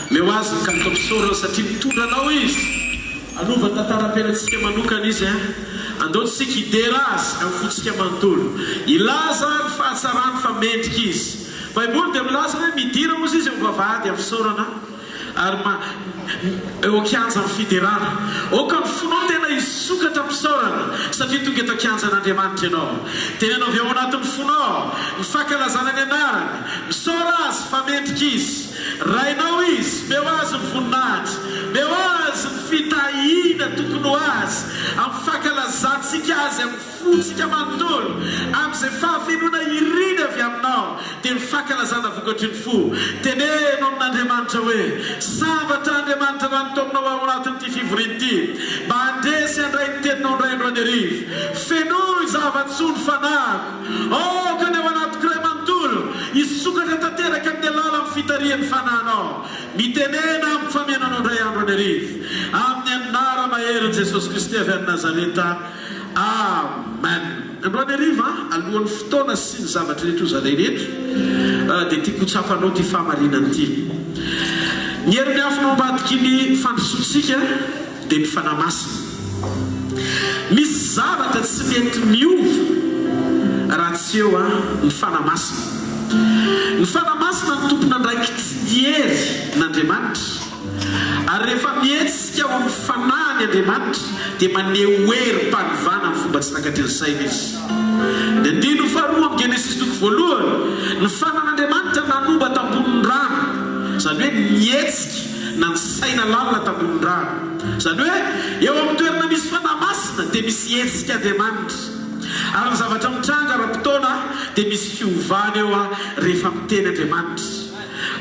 Omeo Azy ny kalitao-pisaorana satria mitondra anao Izy. Hanova ny tantaram-piainantsika manokana Izy. Andao tsika hidera Azy amin'ny fontsika manontolo. Hilaza ny fahatsarany fa mendrika Izy. Baiboly dia milaza hoe midira hozy Izy eo am-bavahady amin'ny fisaorana. Ary ma, eo an-kianjan'ny fiderana. Aoka ny fonao tena hisokatra am-pisaorana, satria tonga eto an-kianjan'Andriamanitra ianao. Teneno avy ao anatin'ny fonao ny fankalazana ny anarany. Misaora Azy fa mendrika Izy. Rainao Izy, meo Azy ny voninahitra. Meo Azy ny fitahiana tokony ho Azy, amin'ny fankalazantsika Azy amin'ny. Fontsika manontolo, amin'izay fahafenoana iriny avy Aminao, dia ny fankalazana vokatry ny fo. Teneno amin'Andriamanitra hoe, Sambatra Andriamanitra raha nitaominao aho ao anatin'ity fivoriana ity, mba handre sy handray ny Teninao indray androany hariva. Fenoy zava-tsoa ny fanahiko. Aoka ny ao anatiko iray manontolo hisokatra tanteraka amin'ny alalan'ny fitarihan'ny Fanahinao. Mitenena amiko fa mihaino Anao indray andro any hariva. Amin'ny anara-maherin'i Jesosy Kristy avy any Nazareta. Amen! Androany hariva, alohan'ny fotoana sy ny zavatra rehetra hozaraina eto, dia tiako ho tsapanao ity fahamarinana ity. Ny hery miafina ao ambadiky ny fandrosoantsika dia ny Fanahy Masina. Misy zavatra tsy mety miova raha tsy eo ny Fanahy Masina. Ny Fanahy Masina no tompon'andraikitry ny hery n'Andriamanitra. Ary rehefa mihetsika ao amin'ny fanahiny Andriamanitra, dia maneho herim-panovana amin'ny fomba tsy takatry ny saina izy. Ny andininy faharoa amin'ny Genesisy toko voalohany, ny fanan'Andriamanitra nanomba tambonin'ny rano, izany hoe nihetsika na nisaina lalina tambonin'ny rano. Izany hoe eo amin'ny toerana misy Fanahy Masina dia misy hetsik'Andriamanitra. Ary ny zavatra mitranga ara-potoana dia misy fiovana eo rehefa miteny Andriamanitra.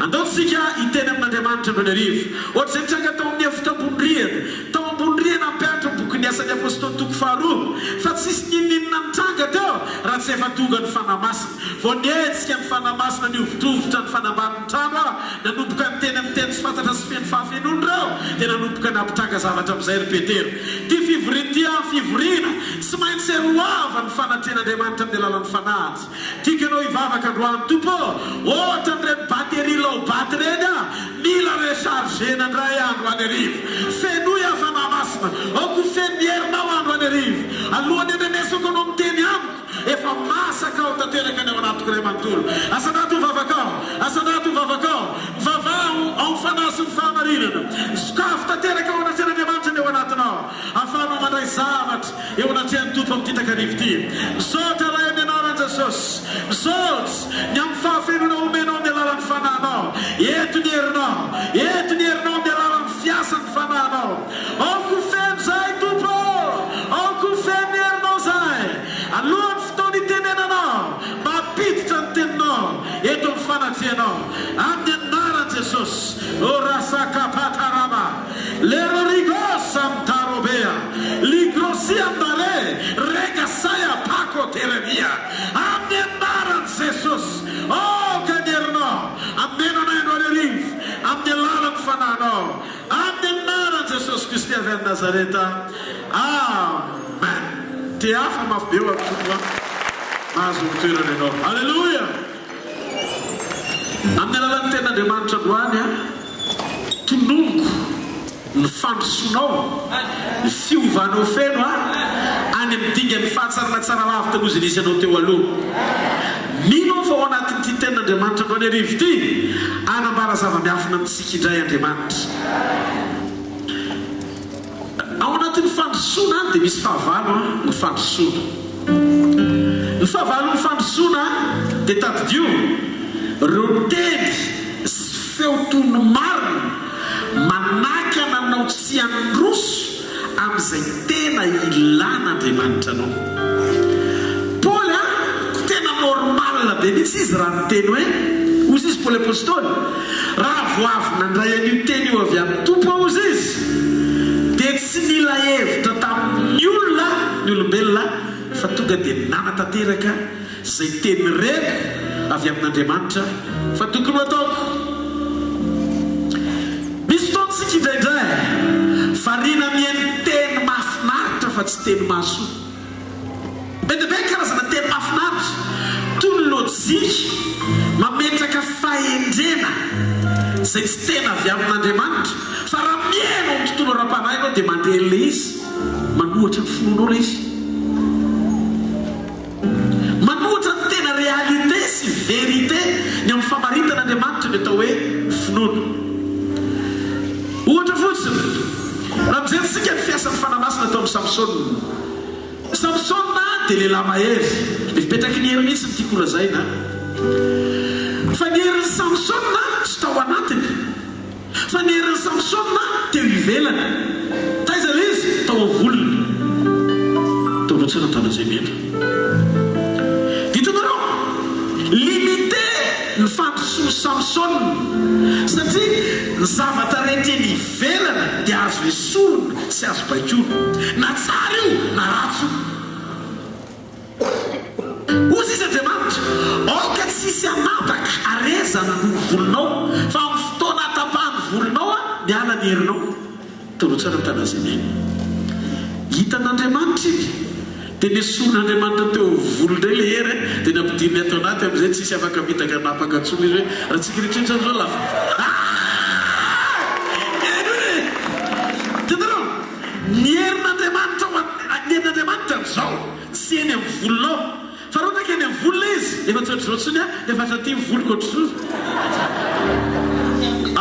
Andao tsika hiteny amin'Andriamanitra androany hariva. Ohatr'izay nitranga tao amin'ny efitra ambony rihana. Tao ambony rihana hampianatra ny bokin'ny Asan'ny Apostoly toko faharoa. Fa tsisy n'inon'inona nitranga teo raha tsy efa tonga ny Fanahy Masina. Vao nihetsika ny Fanahy Masina nihovitrovitra ny fanambanin'ny trano aho. Nanomboka niteny amin'ny teny tsy fantatra sy feno fahafenoana ireo. Dia nanomboka nampitranga zavatra amin'izay ry Petera. Ity fivoriana ity an, fivoriana tsy maintsy eroavan'ny fanatrehan'Andriamanitra amin'ny alalan'ny Fanahiny. Tiako ianao hivavaka androany Tompo ô! Ohatran'ireny batterie low bat ireny aho, mila recharger-na indray aho androany hariva. Fenoy aho Fanahy Masina, aoka ho feno ny herinao aho androany hariva. Alohan'ny handrenesako anao miteny amiko, efa masaka aho tanteraka ny ao anatiko iray manontolo. Asandrato ny vavakao, asandrato ny vavakao, mivavaha ao amin'ny Fanahy sy ny fahamarinana. Sokafy tanteraka ao anatrehan'Andriamanitra ny ao anatinao. Ahafahanao mandray zavatra eo anatrehan'ny Tompo amin'ity takariva ity. Misaotra Ray amin'ny anaran'i Jesosy. Misaotra ny amin'ny fahafenoana omenao amin'ny alalan'ny Fanahinao. Eto ny herinao. Eto ny herinao amin'ny alalan'ny fiasan'ny Fanahinao. Aoka ho feno izahay Tompo ô! Aoka ho feno ny herinao izahay. Alohan'ny fotoana itenenanao, mba hampiditra ny teninao eto amin'ny fanatrehanao. Amin'ny anaran'i Jesosy. O Rasakapataraba. Lerorigos amtarobea, ligrosia andare, regasaya pako teremia. Amin'ny anaran'i Jesosy, aoka ny herinao hameno anay androany hariva, amin'ny alalan'ny Fanahinao. Amin'ny anaran'i Jesosy Kristy avy any Nazareta. Amen. Tehafa mafy be ho an'ny Tompo an. Mahazo ny toerana ianao. Aleloia. Amin'ny alalan'ny tenin'Andriamanitra androany an. Tononiko ny fandrosoanao, ny fiovanao feno any amin'ny dingan'ny fahatsarana tsara lavitra noho izay nisy anao teo aloha. Mino aho fa ao anatin'ity Tenin'Andriamanitra androany hariva ity, hanambara zava-miafina amintsika indray Andriamanitra. Ao anatin'ny fandrosoana dia misy fahavalo ny fandrosoana. Ny fahavalon'ny fandrosoana dia tadidio ireo teny sy feo toy ny marina manakana anao tsy handroso amin'izay tena ilan'Andriamanitra anao. Paoly a, tena normal be mihitsy izy raha niteny hoe, hozy izy Paoly Apostoly, Raha vao avy nandray an'io teny io avy amin'ny Tompo aho, hozy izy, dia tsy nila hevitra tamin'ny olona ny olombelona fa tonga dia nanatanteraka izay teny reko avy amin'Andriamanitra fa tokony ho ataoko. Misy fotoana isika indraindray variana mihaino teny mahafinaritra fa tsy teny mahasoa. Be dia be ny karazana teny mahafinaritra, toy ny lojika, mametraka fahendrena. izay tsy tena avy amin'Andriamanitra, fa raha mihaino ao amin'ny tontolo ara-panahy ianao dia mandre an'ilay izy, manohatra ny finoanao ilay izy. Manohatra ny tena réalité sy vérité ny amin'ny famaritan'Andriamanitra ny atao hoe finoana. Ohatra fotsiny, raha mijery isika ny fiasan'ny Fanahy Masina tao amin'i Samsona. Samsona dia lehilahy mahery. Ilay fipetraky ny hery mihitsy no tiako holazaina. Fa ny herin'i Samsona tsy tao anatiny. Fa ny herin'i Samsona teo ivelany. Taiza ilay izy? Tao amin'ny volony. Tao Lotsera Tananjemena. Hitanareo? Limité ny fandrosoan'i Samsona. Satria ny zavatra rehetra eny ivelany dia azo esorina sy azo baikoina. Na tsara io na ratsy io. Hozy izy Andriamanitra, Aoka tsy hisy hanapaka harezana noho ny volonao, fa amin'ny fotoana hatapahan'ny volonao aho, miala ny herinao. Toro tsara ny tanazemena. Hitan'Andriamanitra iny, dia nesorin'Andriamanitra teo amin'ny volo indray ilay hery, dia nampidiriny ato anaty, amin'izay tsy hisy afaka mitaka hanapaka intsony izy hoe, raha tsy kiritritra izao lava. Henoy e! Hitanareo? Ny herin'Andriamanitra ao an, ny herin'Andriamanitra amin'izao, tsy eny amin'ny volonao. Fa raha ohatra ka eny amin'ny volo ilay izy, efa tsy ohatr'izao intsony aho, efa hatraty ny voloko ohatr'izao.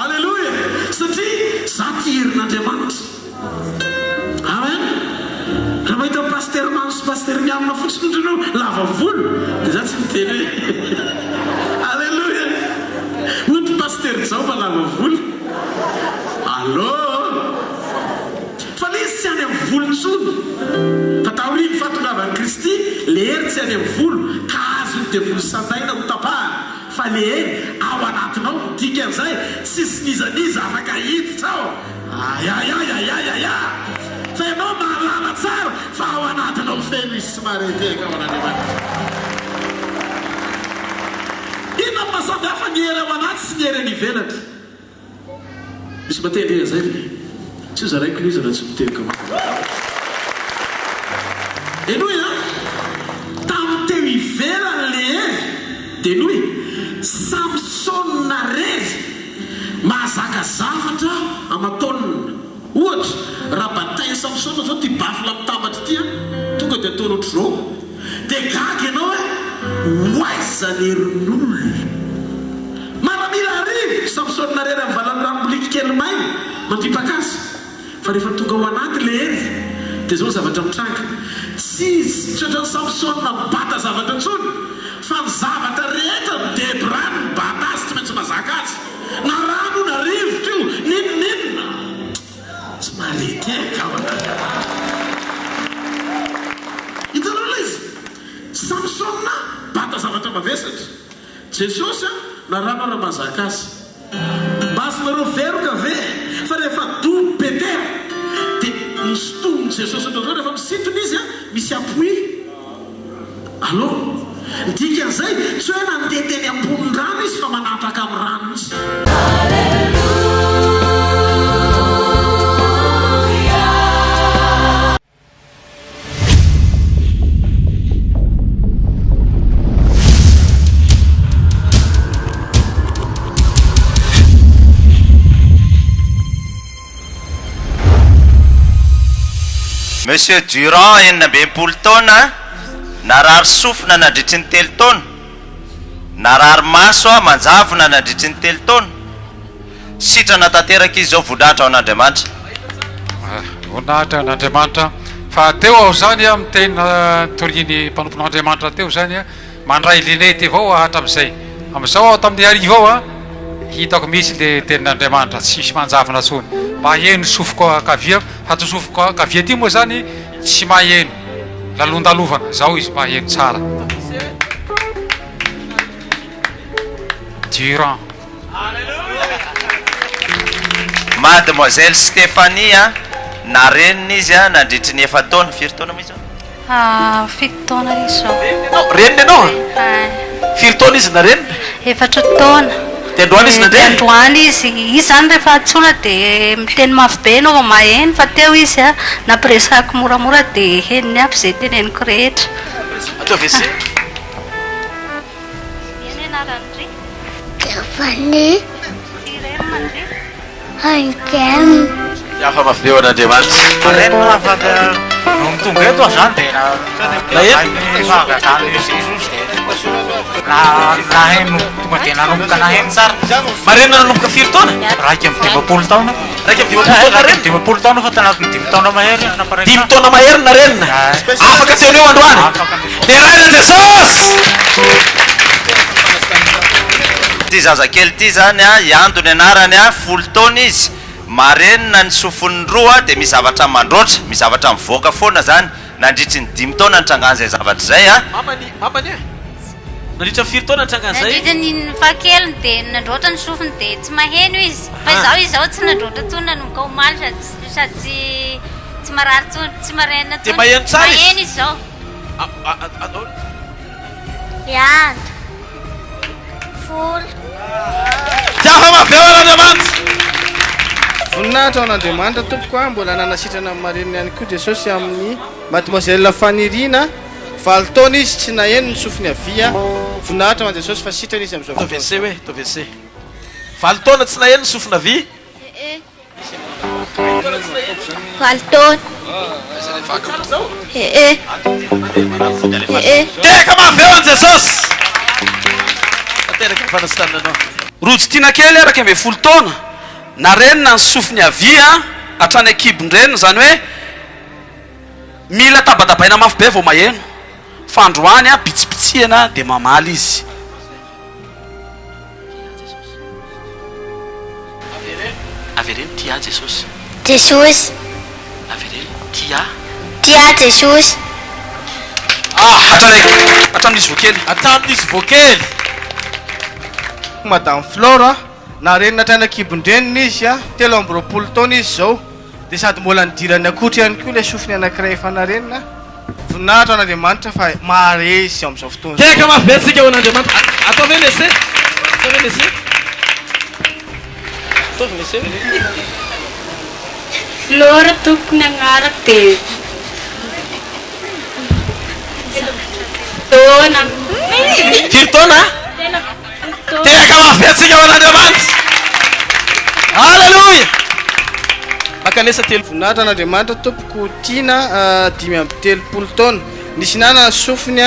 Aleloia! Satria za tia herin'Andriamanitra. Amen! Raha mahita an'i Pasitera Mamy sy Pasitera Miamina fotsiny ohatra ianao, lava volo, dia za tsy miteny hoe Aleloia! Hoy ny Pasitera Jaoba lava volo. Allô! Fa le izy tsy any amin'ny volo intsony. Fa taorian'ny fahatongavan'i Kristy, le hery tsy any amin'ny volo, ka azon'ny devoly sandaina ho tapahana, fa le hery ao anatinao, ny dikan'izay, tsisy n'iza n'iza afaka hiditra ao. Ayayayayayaya! Fa ianao mahalala tsara fa ao anatinao feno izy tsy maharetehaka ao an'Andriamanitra. Inona no maha samy hafa ny hery ao anaty sy ny hery any ivelany? Misy mba te handre an'izay ve? Tsy ho zaraiko ilay izy raha tsy miteraka amiko. Henoy an! Tamin'ny teo ivelany le hery dia henoy, Samsona rery mahazaka zavatra aman-taonina. Ohatra, raha batain'i Samsona izao ity baffle mitambatra ity an, tonga dia ataony ohatr'izao. Dia gaga ianao hoe ho aiza ny herin'olona? Maramila arivo! Samsona irery amin'ny valan'ny kely maina mandripaka azy. Fa rehefa tonga ao anaty ilay hery, dia izao ny zavatra mitranga, tsy izy, tsy ohatran'i Samsona mibata zavatra intsony, fa ny zavatra rehetra midebrany mibata azy, tsy maintsy mazaka azy. Na rano io na rivotra io, n'inon'inona. Tsy maharetehaka ao anaty. Hitanareo ilay izy? Samsona bata zavatra mavesatra. Jesosy a, na rano ara mahazaka azy. Mba azonareo veroka ve fa rehefa dobo Petera dia nosintomin'i Jesosy ohatran'izao rehefa misintona izy a, misy appui. Allo? Ny dikan'izay, tsy hoe nandeha teny ambonin'ny rano izy fa manapaka amin'ny rano mihitsy. Monsieur Durand, 66 taona, narary sofina nandritry ny telo taona, narary maso manjavona nandritry ny telo taona, sitrana tanteraka izy izao, voninahitra ho an'Andriamanitra. Voninahitra ho an'Andriamanitra. Fa teo aho izany a, miteny torian'ny mpanompon'Andriamanitra teo izany a, Mandray lunette avao aho hatramin'izay. Amin'izao aho tamin'ny hariva ao a, hitako mihitsy le tenin'Andriamanitra, tsy misy manjavona intsony. Maheno sofiko ankavia, fa ty sofiko ankavia ty moa zany tsy maheno, lalondalovana, zao izy maheno tsara. Durant. Mademoiselle Stéphanie a, narenina izy a nandritry ny efa-taona, firy taona moa izy zao? Fito taona izy zao. Renina ianao? Ay. Firy taona izy narenina? Efatra taona. Dia androany izy nandre? Dia androany izy, izy zany rehefa antsoina dia miteny mafy be ianao vao maheno fa teo izy a, nampiresahako moramora dia henony aby izay teneniko rehetra. Ataovy essai. Inona ny anaran'i Ry? Stephanie. Irem. Cinquième. Hafa mafy be ho an'Andriamanitra. Marenina fa nony tonga eto aho zany dia naheno fahagagana Jesosy dia naheno tonga dia nanomboka naheno tsara. Marenina nanomboka firy taona? 51 taona. 51 taona narenina? 50 taona fa tanatin'ny dimy taona mahery namparenina. Dimy taona mahery narenina. Afaka teo eo androany. Deraina Jesosy! Ity zazakely ity zany a, Iando ny anarany a, folo taona izy, marenina ny sofiny roa dia misy zavatra mandroatra, misy zavatra mivoaka foana zany, nandritry ny dimy taona nitrangan'izay zavatra izay a. Mamany, mamany e! Nandritra ny firy taona nitrangan'izay? Nandritra ny fahakeliny dia nandroatra ny sofiny dia tsy maheno izy, fa izaho izao tsy nandroatra intsony nanomboka omaly sady sady tsy tsy marary intsony, tsy marenina Dia intsony, maheno tsara izy? maheno izy izao. A, a, a, anao. Miandry. Folo. Tiava mafy eo an'Andriamanitra. Voninahitra ho an'Andriamanitra tompoko a, mbola nanasitrana ny marenina ihany koa Jesosy amin'ny Mademoiselle Faniriana, valo taona izy tsy naheno ny sofiny havia, voninahitra ho an'i Jesosy fa sitrana izy amin'izao Ataovy fotoana essai hoe, ataovy essai. Valo taona tsy naheno ny sofina havia. Valo taona. Ee. Ee. Tehaka mafy eo an'i Jesosy. Tanteraka ny fanasitranana anao. Rojo tiana kely 11 taona, narenina ny sofiny havia hatrany an-kibon-dreniny, izany hoe mila tabatabaina mafy be vao maheno, fa androany bitsibitsihana dia mamaly izy. Avereno Tia Jesosy. Jesosy. Avereno Tia. Tia Jesosy. Ah, hatrany hatramin'izy vao kely. Hatramin'izy vao kely. Madame Flore a, narenina hatrany an-kibon-dreniny izy a, 23 taona izy izao, dia sady mbola nidiran'ny akotry ihany koa ilay sofiny anankiray efa narenina. Voninahitra ho an'Andriamanitra fa mahare izy amin'izao fotoana izao. Tehaka mafy be tsika ho an'Andriamanitra. Ataovy hoe laisser. Ataovy hoe laisser. Ataovy laisser. Flore tompoko ny agnarako de taona. Firy taona? Tehaka mafy be tsika ho an'Andriamanitra. Alléluia. Mankanesa telo. Voninahitra an'Andriamanitra tompoko Tiana 35 taona. Nisy nanana ny sofiny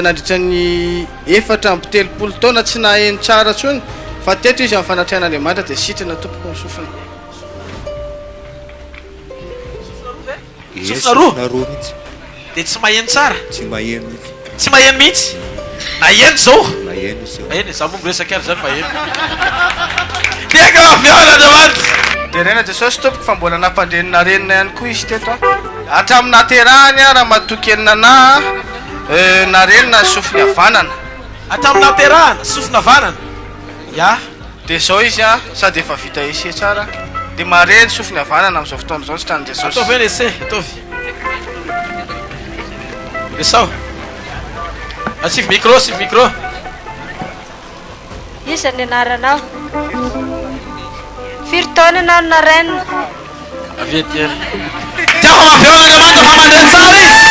nandritra ny 34 taona tsy naheno tsara intsony fa teto izy amin'ny fanatrehan'Andriamanitra dia sitrana tompoko ny sofiny. Ee, Sofina roa? sofina roa mihitsy. Dia tsy maheno tsara? Tsy maheno mihitsy. Tsy maheno mihitsy? Naheno izao? Maheno izao. Maheno e, za moa miresaka ary zany maheno. Tehaka mafy eo an'Andriamanitra. Deraina Jesosy tompoko fa mbola nampandre ny narenina ihany koa izy teto a. Hatramin'ny nahaterahany a ramatoa kely Nana a, narenina ny sofiny havanana. Hatramin'ny nahaterahana, sofina havanana. Ya. Dia izao izy a, sady efa vita essai tsara, dia mahare ny sofiny havanana amin'izao fotoana izao ny sitran'i Jesosy. Ataovy hoe ny essai, ataovy. Resaho. Asivy micro, asivy micro. Iza ny anaranao? Firy taona ianao no narenina? Avia aty ary. Tiako mafy eo an'Andriamanitra fa mandre tsara izy.